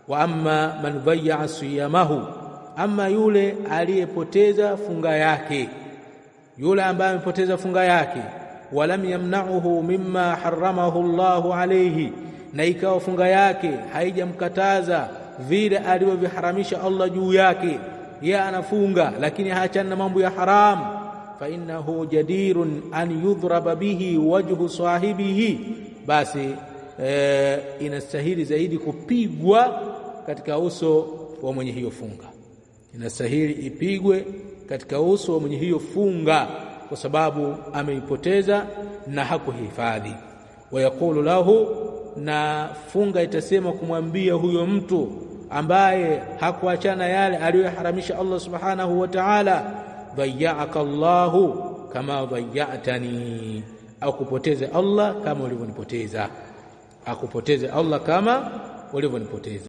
Wa amma man dhayaa siyamahu, ama yule aliyepoteza funga yake, yule ambaye amepoteza funga yake, walam yamnauhu mimma haramahu Allahu alayhi, na ikawa funga yake haijamkataza vile alivyoviharamisha Allah juu yake, yeye anafunga lakini haachana na mambo ya haramu, fa innahu jadirun an yudhraba bihi wajhu sahibihi, basi inastahili zaidi kupigwa katika uso wa mwenye hiyo funga, inastahili ipigwe katika uso wa mwenye hiyo funga, kwa sababu ameipoteza na hakuhifadhi. Wayaqulu lahu, na funga itasema kumwambia huyo mtu ambaye hakuachana yale aliyoharamisha Allah subhanahu wa ta'ala, dhayaaka Allahu kama dhayatani, akupoteze Allah kama ulivyonipoteza, akupoteze Allah kama ulivyonipoteza.